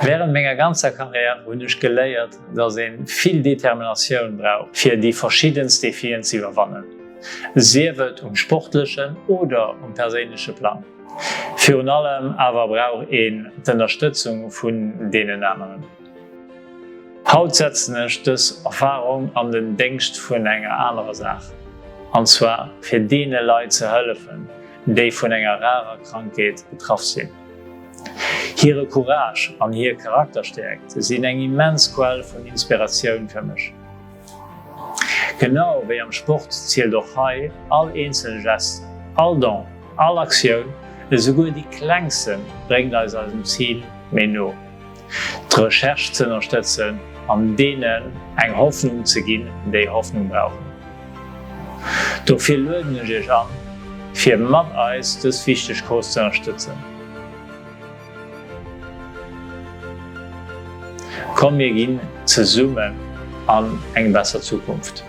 Wärend menger ganzer Karriär hunn ech geléiert, dass ee vill Determinatioun brauch, fir déi verschiddenst Defien ze iwwerwannen, sief et um sportlechen oder um perséinleche Plang. Virun allem awer brauch een d'Ënnerstëtzung vun deenen aneren. Haut setzen ech dës Erfarung an den Déngscht vun enger anerer Saach, an zwar fir deene Leit ze hëllefen, déi vun enger rarer Krankheet betraff sinn. Hire Courage an hir Charakterstäerkt sinn eng immens Quell vun Inspiratioun fir mech. Genau wéi am Sport zielt och hei all eenzele Geste, all Don, all Aktioun, esouguer déi klengsten, bréngt eis eisem Zil méi no, d'Recherche z'ënnerstëtzen an deenen eng Hoffnung ze ginn, déi Hoffnung brauchen. Dofir lueden ech Iech an, fir mat eis dës wichteg Cause z'ënnerstëtzen. Komm mir ginn zesummen an eng besser Zukunft.